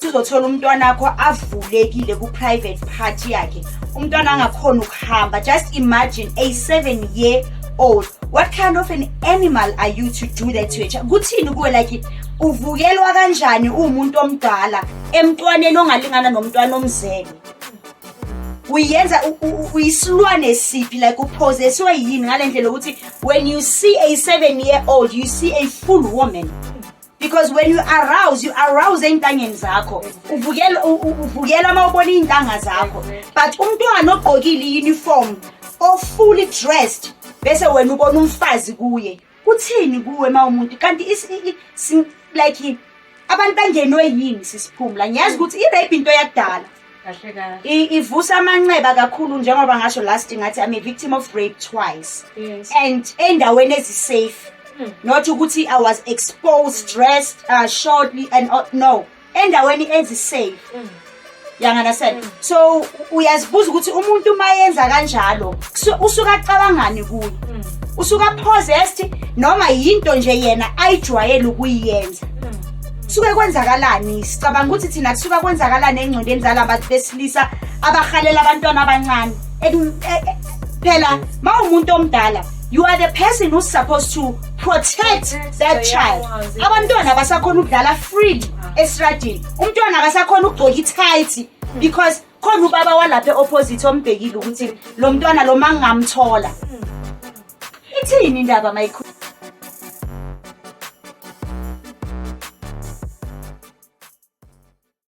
Uzothola umntwana wakho avulekile ku-private part yakhe, umntwana angakhona ukuhamba. Just imagine a 7 year old. What kind of an animal are you to do that to a child? Kuthini kuwe? Like, uvukelwa kanjani uwumuntu omdala emntwaneni ongalingana nomntwana omzele? Uyenza uyisilwane siphi? Like, uphozesiwe yini ngale ndlela ukuthi when you see a 7 year old, you see a full woman? Because when you arouse, you arouse ey'ntangeni zakho. Uvukela uvukela uma ubona iy'ntanga zakho, but umntwana ogqokile i-uniform, o-fully dressed, bese wena ubona umfazi kuye, kuthini kuwe uma umuntu? Kanti like, abantu bangenwe yini? Sisiphumla, ngiyazi ukuthi i-rape into yakudala. Kahle kahle. Ivusa amanxeba kakhulu, njengoba ngasho last ngathi I'm a victim of rape twice and endaweni ezi-safe, not ukuthi I was exposed, dressed shortly and no, endaweni ezi-safe. You understand? So uyazibuza ukuthi umuntu uma yenza kanjalo, usuke acabangani kuye? Usuka possessed noma yinto nje yena ayijwayele ukuyenza? Suke kwenzakalani? Sicabanga ukuthi thina kusuka kwenzakalani engcondweni zalabantu besilisa abahalela abantwana abancane? Phela ma umuntu omdala, you are the person who's supposed to protect protect that the child. Young ones, yes. Abantwana abasakhona ukudlala freely esitradini. Umntwana akasakhona ukugcoka i-tight because khona ubaba walapha e-opposite ombhekile ukuthi lo mntwana lo mangingamthola. Ithini indaba, mayikhulu?